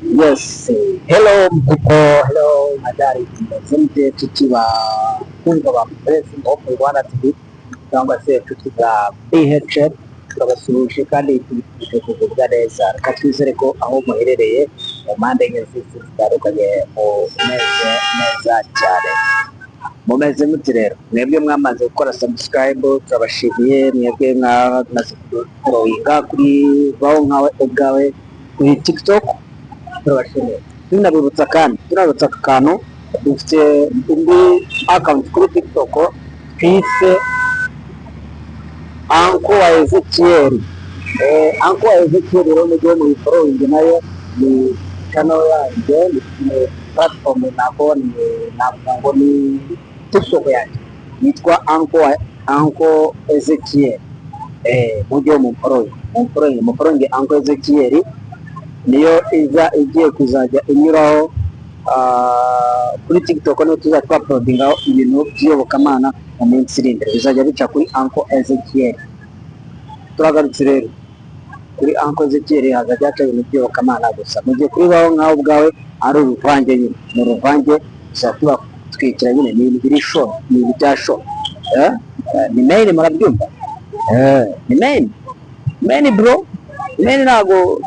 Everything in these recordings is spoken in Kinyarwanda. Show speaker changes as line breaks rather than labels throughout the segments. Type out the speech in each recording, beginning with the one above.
Yes, hello people, hello madari, tumeze mute, nshuti bakundwa ba Blessing Hope Rwanda TV cyangwa se inshuti za BHN? Turabasuhuje kandi tubifurije kugubwa neza. Reka twizere ko aho muherereye mu mpande enye z'isi zitandukanye mumeze neza cyane. Mumeze mute rero? Mwebwe mwamaze gukora subscribe, turabashimiye. Mwebwe mwamaze kufollowinga kuri Baho Nkawe Ubwawe kuri TikTok, turabashimiye. Tunabibutsa kandi, tunabibutsa aka kantu: dufite indi account kuri TikTok twise Uncle wa Ezekiel. Uncle wa Ezekiel rero mujye muyifollowing, nayo ni channel yanjye, ni platform, nako ni navuga ngo ni TikTok yanjye yitwa Uncle Ezekiel. Mujye mumfollowing, mumfollowing, mumfollowing Uncle Ezekiel. Niyo iza igiye kuzajya inyuraho kuri TikTok, niho tuzajya twauploadingaho ibintu by'iyobokamana mu minsi iri imbere, bizajya bica kuri Uncle Ezekiel. Turagarutse rero kuri Uncle Ezekiel, hazajya haca ibintu by'iyobokamana gusa, mu gihe kuri Baho Nkawe Ubwawe ari uruvange nyine, ni uruvange, tuzajya tubatwikira nyine, ni ibintu biri show, ni ibintu bya show. Ni main, murabyumva? Ni main, main bro, main. Ntago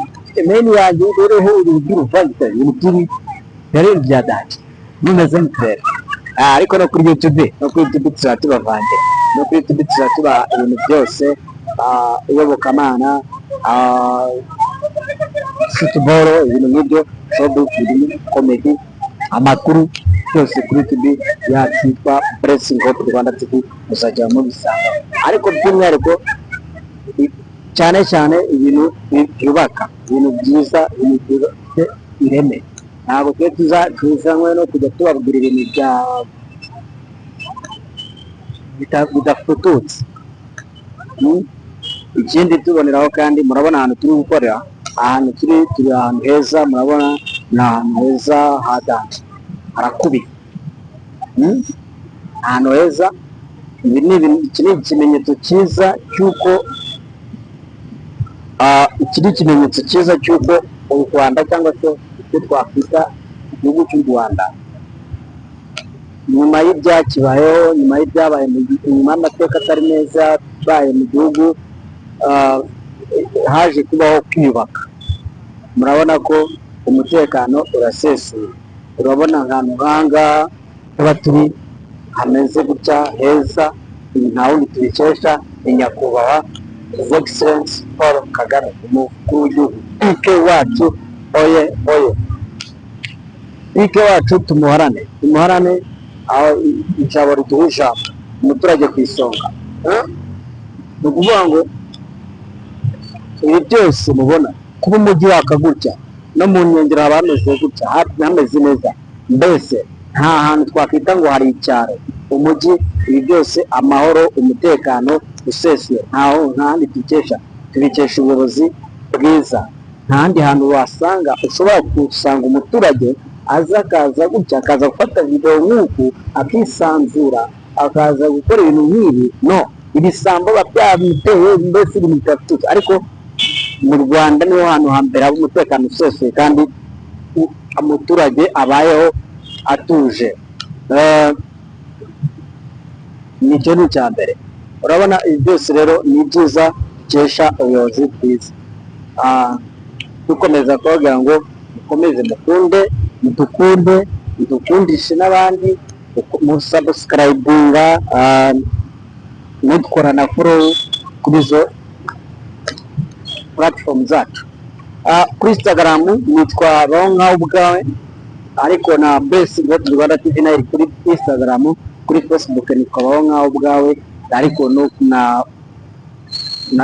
main yanjye rero ibintu by'uruvange, ibintu by'ibi rero bya danger. Mumeze mute rero? Ariko no kuri YouTube, no kuri YouTube tuzajya tubavangira, no kuri YouTube tuzajya tubaha ibintu byose, iyobokamana, football, ibintu nk'ibyo, showbiz, ibintu comedy, amakuru byose kuri YouTube yacu yitwa Blessing Hope Rwanda TV muzajya mubisanga, ariko by'umwihariko cyane cyane ibintu byubaka, ibintu byiza, ibintu bifite ireme. Ntabwo twe tuzanywe no kujya tubabwira ibintu bya bidafututse. Ikindi tuboneraho kandi, murabona ahantu turi gukorera, ahantu turi, turi ahantu heza. Murabona ni ahantu heza ha danger, harakubiye. Ahantu heza. Ibi ni iki ni ikimenyetso cyiza cy'uko iki ni ikimenyetso cyiza cy'uko u Rwanda, cyangwa se icyo twakwita igihugu cy'u Rwanda, nyuma y'ibyakibayeho, nyuma y'ibyabaye, nyuma y'amateka atari meza yabaye mu gihugu, haje kubaho kwiyubaka. Murabona ko umutekano urasesuye. Urabona ahantu nk'ahangaha tuba turi hameze gutya heza, ibi nta wundi tubikesha, ni Nyakubahwa His Excellence Paul Kagame, umukuru w'igihugu, PK wacu. Oye oye, PK wacu, tumuharane, tumuharane. Aho ijabo riduha ijambo, umuturage ku isonga. Eh? Ni ukuvuga ngo ibi byose mubona, kuba umujyi waka gutya, no mu nkengero haba hameze gutya, hameze neza, mbese nta hantu twakwita ngo hari icyaro, umujyi. Ibi byose, amahoro, umutekano usesuye, ntaho nta handi tubikesha, tubikesha ubuyobozi bwiza. Nta handi hantu wasanga, ushobora gusanga umuturage aza akaza gutya, akaza gufata video nk'uku, akisanzura, akaza gukora ibintu nk'ibi. No ibisambo biba byamuteye, mbese ibintu bidafututse. Ariko mu Rwanda niho hantu hambere haba umutekano usesuye kandi umuturage abayeho atuje. Nicyo ni icya mbere. Urabona ibi byose rero ni byiza dukesha ubuyobozi bwiza. Dukomeza kubabwira ngo mukomeze mukunde, mudukunde, mudukundishe n'abandi, musubscribinga, mudukora na follow kuri izo platform zacu. Kuri Instagram nitwa Baho Nkawe Ubwawe, ariko na Blessing Hope Rwanda TV nayo iri kuri Instagram. Kuri Facebook nitwa Baho Nkawe Ubwawe, ariko no na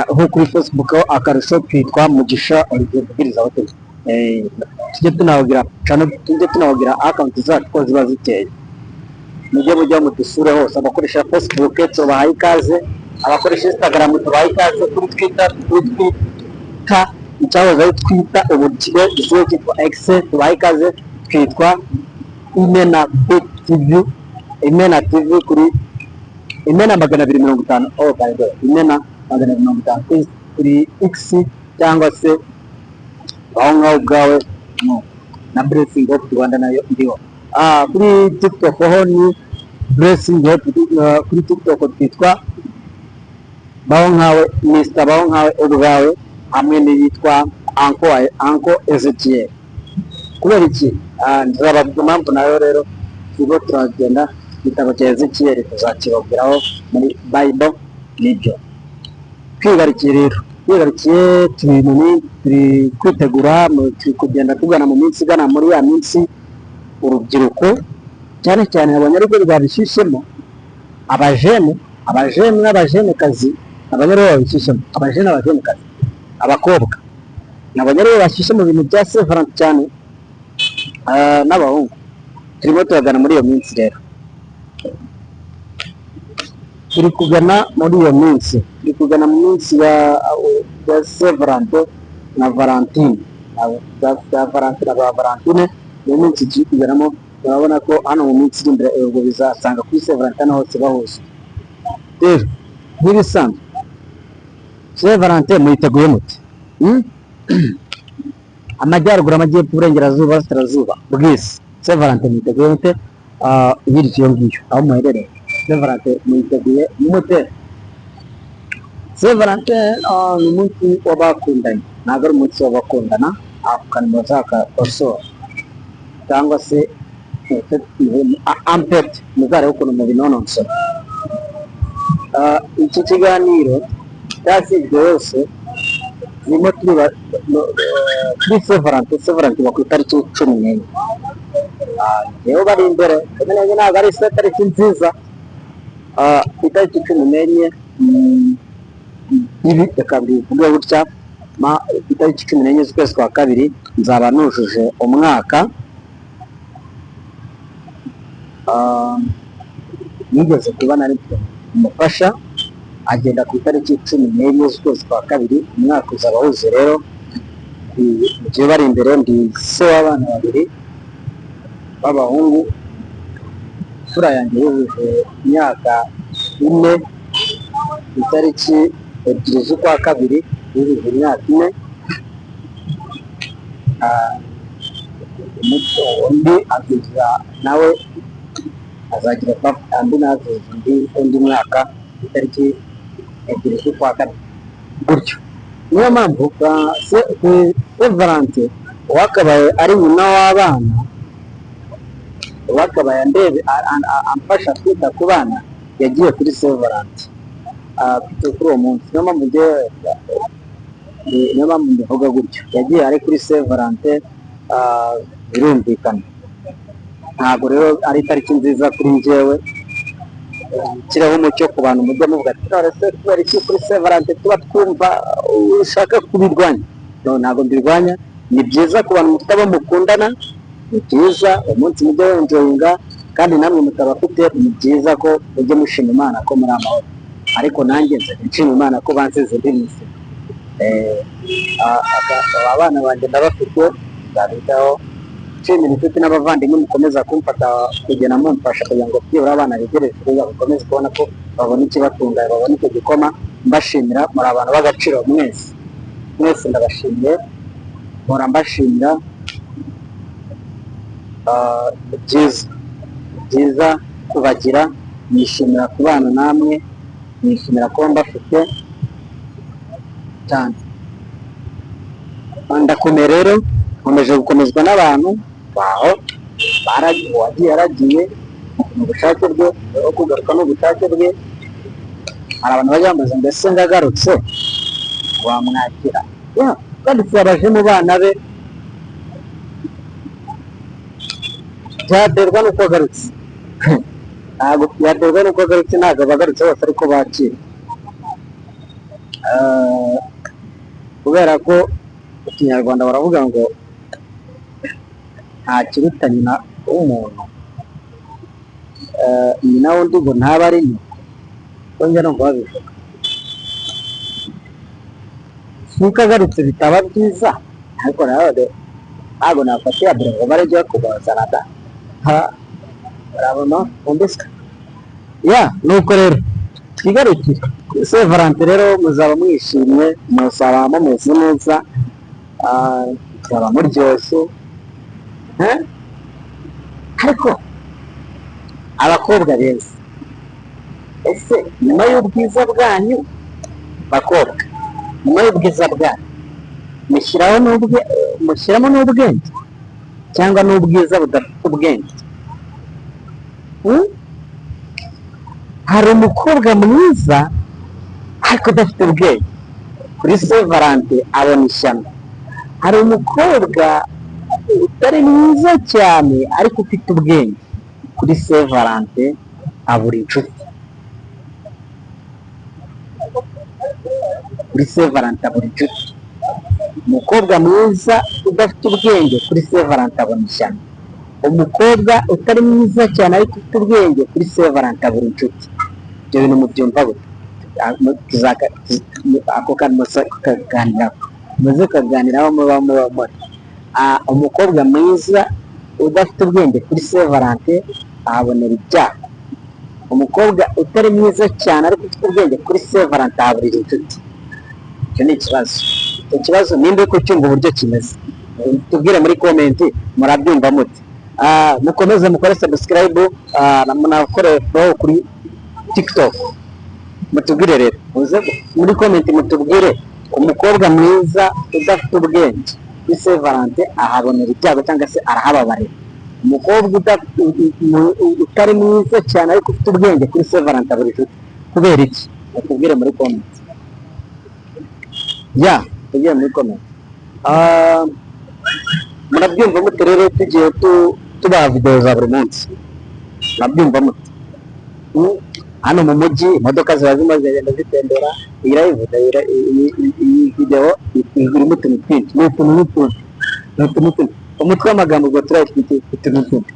ho kuri Facebook ho akarusho twitwa Mugisha Olivier Mubwirizabutumwa. Tujye tunababwira channel, tujye tunababwira account zacu ko ziba ziteye. Mujye mujya mudusure hose. Abakoresha Facebook tubahaye ikaze, abakoresha Instagram tubahaye ikaze, kuri Twitter, kuri Twitter, icyahoze ari Twitter ubu gisigaye cyitwa X, tubahaye ikaze. Twitwa Imena TV, Imena TV kuri Imena 250. Oh by the way, Imena 250 kuri X cyangwa se Aho Ngaho Ubwawe. No. Na Blessing Hope Rwanda nayo ndiho. Kuri TikTok ho ni Blessing Hope, kuri TikTok twitwa Baho Nkawe, Mr Baho Nkawe ubwawe, hamwe n'iyitwa Uncle Ezekiel. Kubera iki? Nzababwira impamvu nayo. Rero turimo turagenda, igitabo cya Ezekiel tuzakibabwiraho muri Bible. Nibyo twigarukiye rero, twigarukiye turi kwitegura, turi kugenda tugana mu minsi igana muri ya minsi urubyiruko cyane cyane abanyarwego rwabishyushyemo, abajene, abajene n'abajenekazi, abanyarwego babishyushyemo, abajene n'abajenekazi, abakobwa ni abanyarwego bashyushye mu bintu bya Saint Valentin cyane, n'abahungu. Turimo turagana muri iyo minsi rero, turi kugana muri iyo minsi, turi kugana mu minsi ya Saint Valentin na Valentine, ya Valentine na ba Valentine. Niyo minsi turi kuganamo. Urabona ko hano mu minsi iri imbere ubwo bizasanga kuri Saint Valentin hose bahuze. Rero nk'ibisanzwe, Saint Valentin muyiteguye mute? Hmm? Amajyaruguru, amajyepfo, uburengerazuba, uburasirazuba bw'isi, Saint Valentin muyiteguye mute? Hirya iyo ngiyo aho muherereye, Saint Valentin muyiteguye mute? Saint Valentin ni umunsi w'abakundanye, ntabwo ari umunsi w'abakundana. Ako kantu muzakakosora cyangwa se ampeti muzarebe ukuntu mubinonosora. Iki kiganiro cyasizwe yose turimo turiba kuri Saint Valentin. Saint Valentin iba ku itariki 14. Njyewe bari imbere, 14 ntabwo ari se tariki nziza. Ku itariki 14, ibi reka mbivuge gutya, ku itariki 14 z'ukwezi kwa kabiri nzaba nujuje umwaka. Nigeze kuba nari mfite umufasha, agenda ku itariki 14 z'ukwezi kwa kabiri, umwaka uzaba wuzuye. Rero njyewe bari imbere, ndi se w'abana babiri b'abahungu. Imfura yanjye yujuje imyaka 4 ku itariki 2 z'ukwa kabiri, yujuje imyaka 4. Undi azuza nawe azagira andi, nawe azuza undi mwaka ku itariki 2 z'ukwa kane gutyo. Niyo mpamvu Saint Valentin uwakabaye ari nyina w'abana, uwakabaye andebe amfasha kwita ku bana, yagiye kuri Saint Valentin kuri uwo munsi. Niyo mpamvu njyewe, niyo mpamvu mbivuga gutyo, yagiye ari kuri Saint Valentin. Birumvikana ntabwo rero ari itariki nziza kuri njyewe. Kiriho umucyo ku bantu mujya muvuga ati: "None se kubera iki kuri Saint Valentin tuba twumva ushaka kubirwanya?" No, ntabwo mbirwanya. Ni byiza ku bantu mufite abo mukundana, ni byiza umunsi mujya wenjoyinga, kandi namwe mutabafite ni byiza ko mujye mushima Imana ko muri amahoro. Ariko nanjye nzajya nshima Imana ko bansize ndi muzima. Abana banjye ndabafite, nzabitaho. Nshimira inshuti n'abavandimwe mukomeza kumfata, kugenda mumfasha kugira ngo byibura abana begereze kugira bakomeze kubona ko babona ikibatunga, babona icyo gikoma. Mbashimira, muri abantu b'agaciro mwese mwese, ndabashimiye, mpora mbashimira. Ni byiza, ni byiza kubagira, nishimira kubana namwe, nishimira kuba mbafite cyane. Ndakomeye rero, nkomeje gukomezwa n'abantu baho. Uwagiye yaragiye ni ubushake bwe, aho kugaruka ni ubushake bwe. Hari abantu bajya bambaza: "Mbese ngagarutse wamwakira?" Ya, kandi abaje mu bana be, byaterwa n'uko agarutse. Ntabwo byaterwa n'uko agarutse, ntabwo abagarutse bose ariko bakira. Kubera ko mu Kinyarwanda baravuga ngo nta kiruta nyina w'umuntu. Nyina w'undi ngo ntaba ari nyoko, ko njya numva babivuga. Si uko agarutse bitaba byiza, ariko nawe ntabwo nafata iya mbere ngo mare njye kubazana da. Ha, urabona umbese ya. Nuko rero twigarukire Saint Valentin. Rero muzaba mwishimye, muzaba mumeze neza, muzaba muryoshye. Eh? Ariko abakobwa beza, ese nyuma y'ubwiza bwanyu, bakobwa, nyuma y'ubwiza bwanyu mushyiramo n'ubwenge cyangwa n'ubwiza budafite ubwenge? Hmm? Hari umukobwa mwiza ariko udafite ubwenge, kuri Saint Valentin abona ishyano. Hari umukobwa utari mwiza cyane ariko ufite ubwenge, kuri Saint Valentin abura inshuti. Kuri Saint Valentin abura inshuti. Umukobwa mwiza udafite ubwenge, kuri Saint Valentin abona ishyano. Umukobwa utari mwiza cyane ariko ufite ubwenge, kuri Saint Valentin abura inshuti. Ibyo bintu mubyumva gute? Ako kantu muze kukaganiraho, muze kukaganiraho muba muri. Umukobwa mwiza udafite ubwenge, kuri Saint Valentin ahabonera ibyago. Umukobwa utari mwiza cyane ariko ufite ubwenge, kuri Saint Valentin ahaburira inshuti. Icyo ni ikibazo. Icyo kibazo ninde uri kucyumva uburyo kimeze? Tubwire muri comment, murabyumva mute? Mukomeze mukore subscribe, munakore follow kuri TikTok. Mutubwire rero, muze muri comment mutubwire, umukobwa mwiza udafite ubwenge, kuri Saint Valentin ahabonera ibyago cyangwa se arahababarira. Umukobwa utari mwiza cyane ariko ufite ubwenge, kuri Saint Valentin abura inshuti. Kubera iki? Mutubwire muri comment. Ya, tubwire muri comment. Murabyumva mute rero tugiye tubaha video za buri munsi? Murabyumva mute? Hano mu mujyi imodoka ziba zirimo zigenda zitembera. Iyi live, iyi video irimo utuntu twinshi, ni utuntu n'utundi, ni utuntu n'utundi. Umutwe w'amagambo ubwo turayifite, utuntu n'utundi.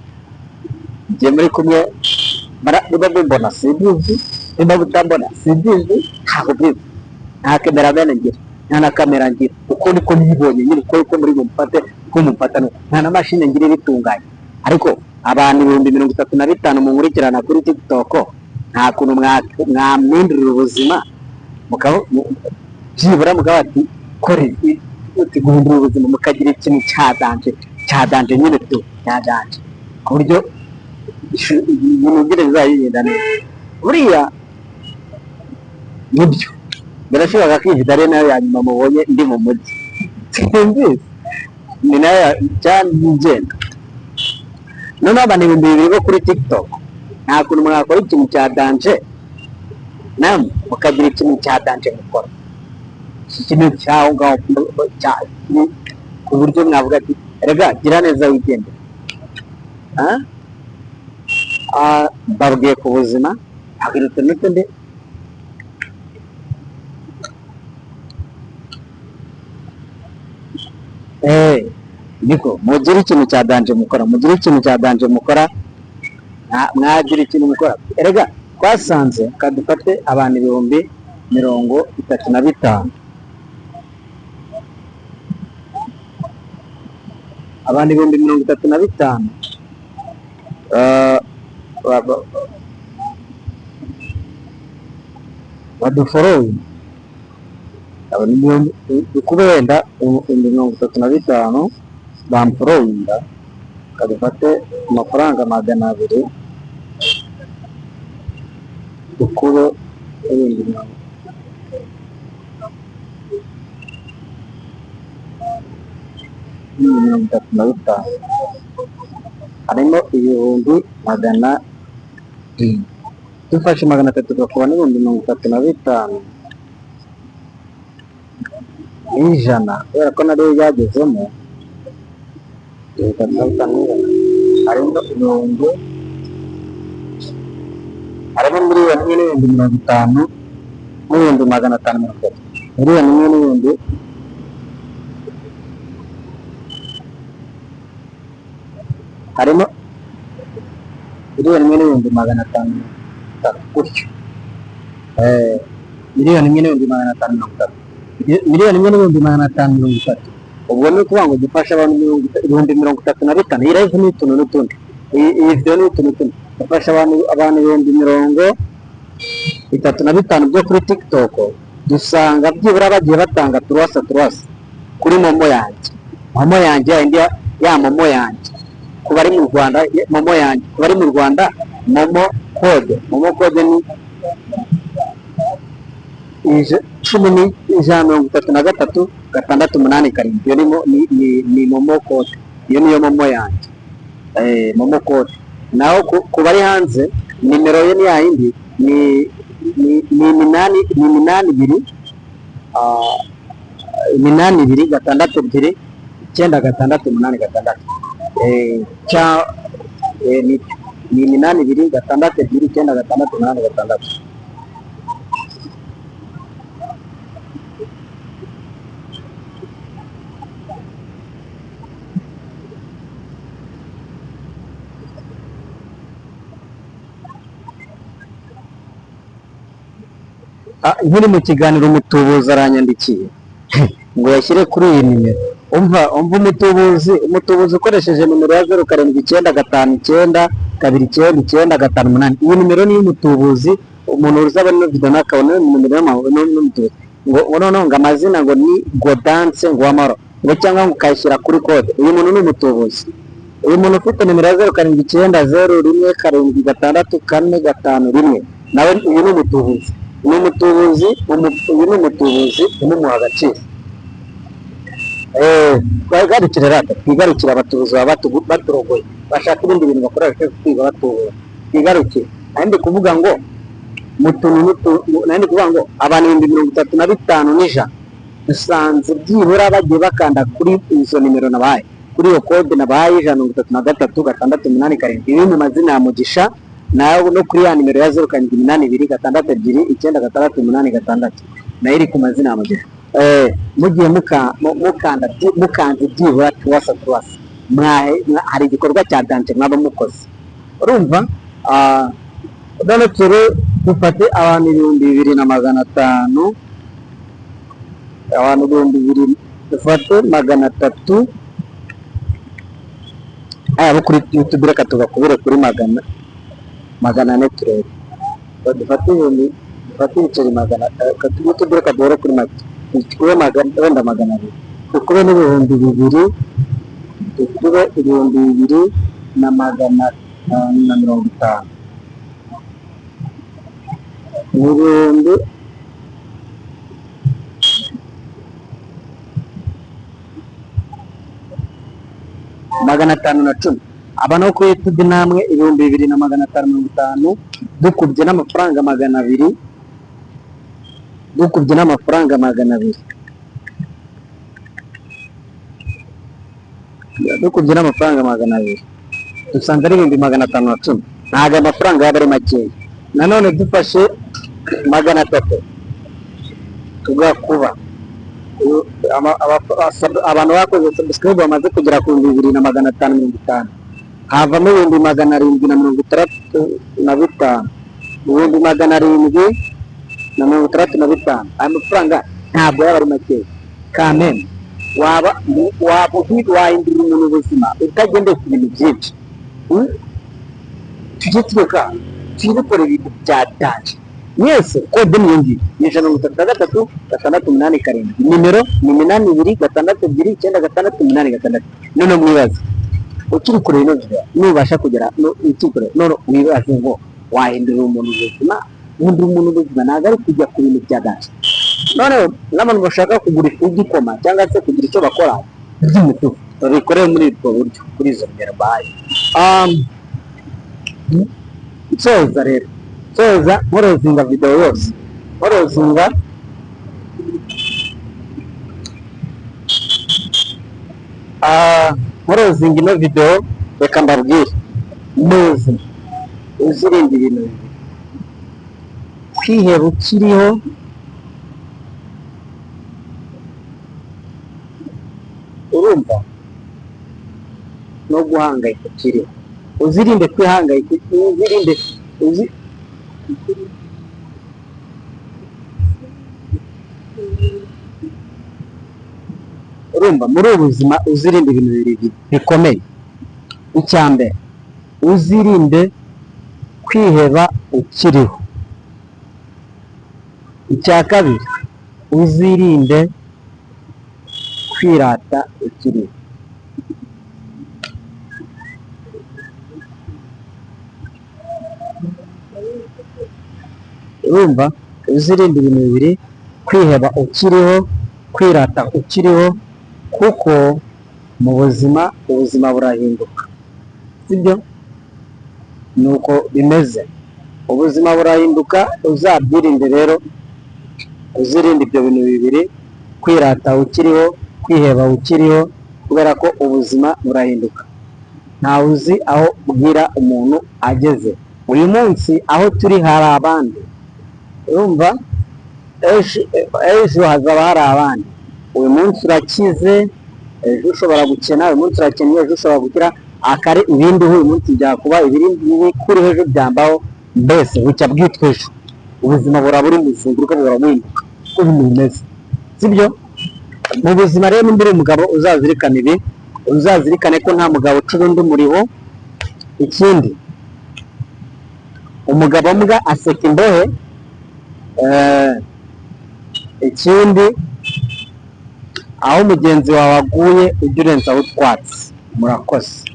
Igihe muri kumwe, niba mumbona simbizi, niba mutambona simbizi, ntabwo mbizi. Nta cameraman ngira, nta na kamera ngira, uko niko nibonye nyine, uko muri bumfate, uko mumfata nuko. Nta na mashini ngira ibitunganya. Ariko abantu 35,000 munkurikirana kuri TikTok, nta kuntu mwampindurira ubuzima, byibura mukaba ati kore uti guhindura ubuzima, mukagira ikintu cya danger, cya danger nyine tu, cya danger, ku buryo ibintu nyine bizajya bigenda neza. Buriya nibyo, birashoboka ko iyi video ari nayo ya nyuma mubonye ndi mu mujyi, simbizi, ni nayo cyangwa ngenda. Noneho abantu 2000 bo kuri TikTok, nta kuntu mwakora ikintu cya danger, namwe mukagira ikintu cya danger mukora, iki kintu cy'aho ngaho ku buryo mwavuga ati erega gira neza wigendere. Ah? Mbabwiye ku buzima, mbabwira utuntu n'utundi. Niko mugire ikintu cya danger mukora, mugire ikintu cya danger mukora, mwagira ikintu mukora. Erega twasanze kadufate abantu 35,000, abantu 35,000 badufollowing, dukube wenda 35,000 bamfollowinga, kadufate amafaranga 200, dukube 35,000, harimo 700,000. Dufashe 300 tugakuba n'ibihumbi mirongo itatu na bitanu n'ijana, kubera ko nariyo byagezemo, 35 n'ijana, harimo ibihumbi, harimo 1,050,530,000, miliyoni imwe n'ibihumbi harimo 1,530,000 gutyo. 1,530,000, 1,530,000. Ubwo ni ukuvuga ngo dufashe abantu 35,000. Iyi live ni utuntu n'utundi, iyi video ni utuntu n'utundi. Dufashe abantu 35,000 byo kuri TikTok, dusanga byibura bagiye batanga turuwasa turuwasa kuri MoMo yanjye, MoMo yanjye ya yindi ya MoMo yanjye. Ku bari mu Rwanda, MoMo yanjye, ku bari mu Rwanda, MoMo code, MoMo code ni cumi ni 133 687. Iyo ni MoMo code, iyo niyo MoMo yanjye, MoMo code. Naho ku bari hanze, nimero ye ni yayindi, ni 82, 82 6 2 9 6 8 6, cya ni 82 6 2 9 6 8 6. Nkiri mu kiganiro, umutubuzi aranyandikiye ngo yashyire kuri iyi nimero. Umva, umva, umutubuzi ukoresheje nimero ya 079 5 9 2 9 9 5 8. Iyi nimero ni iy'umutubuzi. Umuntu uzabona ino video nakabona nimero y'umutubuzi, ngo noneho ngo amazina ngo ni Godanse ngo w'amahoro, ngo cyangwa ngo ukayishyira kuri code. Uyu muntu ni umutubuzi. Uyu muntu ufite nimero ya 079 0 1 7 6 4 5 1, nawe uyu ni umutubuzi, ni umutubuzi. Uyu ni umutubuzi, umumuha agaciro. Twigarukire rata, twigarukire. Abatubuzi baba baturogoye, bashaka ibindi bintu bakora bareke kwiga batubura. Twigarukire. Nari ndi kuvuga ngo mu tuntu nari ndi kuvuga ngo abantu 35,100 dusanze byibura bagiye bakanda kuri izo nimero nabahaye, kuri iyo code nabahaye, 133 687, iri mu mazina ya Mugisha, nawe no kuri ya nimero ya 0782 6 2 9 6 8 6, nayo iri ku mazina ya Mugisha. Mugiye mukanda mukanze byibura tuwasa tuwasa, hari igikorwa cya danger mwaba mukoze. Urumva, none turi dufate abantu 2,500, abantu 2,000, dufate 300 aya bo kuri YouTube, reka tubakubire kuri 400 turebe. Dufate ibihumbi, dufate ibiceri magana, YouTube reka duhere kuri make, dukube magana, wenda 200, dukube n'2,000, dukube 2,550, ni ibihumbi 510. Aba no kuri YouTube namwe 2,550, dukubye n'amafaranga 200, dukubye n'amafaranga 200, dukubye n'amafaranga 200, dusanze ari 510,000. Ntabwo amafaranga yaba ari makeya. Nanone dufashe 300 tugakuba abantu bakoze subscribe bamaze kugera ku 2,550, havamo 765,000, 765,000. Aya mafaranga ntabwo yaba ari makeya kameme. Waba wahindurira umuntu ubuzima utagendeye ku bintu byinshi. Tujye tureka, tujye dukora ibintu bya danger. Mwese code niyo ngiyo, ni 133 687. Nimero ni 82 6 2 9 6 8 6. None mwibaze, ukiri kure ino video, nubasha kugera ukiri kure, none wibaze ngo wahindurira umuntu ubuzima. Guhindura umuntu ubuzima ntabwo ari kujya ku bintu bya danger. Noneho n'abantu bashaka kugura ifu y'igikoma cyangwa se kugira icyo bakora by'umutuku, babikorere muri ubwo buryo kuri izo nimero bahaye. Nsoza rero, nsoza nkorozinga video yose, nkorozinga ino video, reka mbabwire: muzi uzirinde ibintu bibiri, kwiheba ukiriho urumva, no guhangayika ukiriho. Uzirinde kwihangayika, uzirinde uzi urumva, muri ubu buzima uzirinde ibintu bibiri bikomeye. Icya mbere, uzirinde kwiheba ukiriho. Icya kabiri, uzirinde kwirata ukiriho. Urumva, uzirinde ibintu bibiri: kwiheba ukiriho, kwirata ukiriho, kuko mu buzima, ubuzima burahinduka, sibyo? Ni uko bimeze, ubuzima burahinduka. Uzabyirinde rero, uzirinde ibyo bintu bibiri: kwirata ukiriho, kwiheba ukiriho, kubera ko ubuzima burahinduka. Ntawe uzi aho bwira umuntu ageze. Uyu munsi aho turi hari abandi, urumva, ejo hazaba hari abandi. Uyu munsi urakize, ejo ushobora gukena. Uyu munsi urakennye, ejo ushobora gukira. Akare ibindi uyu munsi byakuba, ibindi bikuriho ejo byambaho. Mbese bucya bwitwa ejo. Ubuzima buhora buri muzenguruka, buhora buhinduka uko ibintu bimeze, sibyo? Mu buzima rero, nimba uri umugabo, uzazirikane ibi, uzazirikane ko nta mugabo ucura undi umuriho. Ikindi, umugabo mbwa aseka imbohe. Ikindi, aho mugenzi wawe aguye ujye urenzaho utwatsi. Murakoze.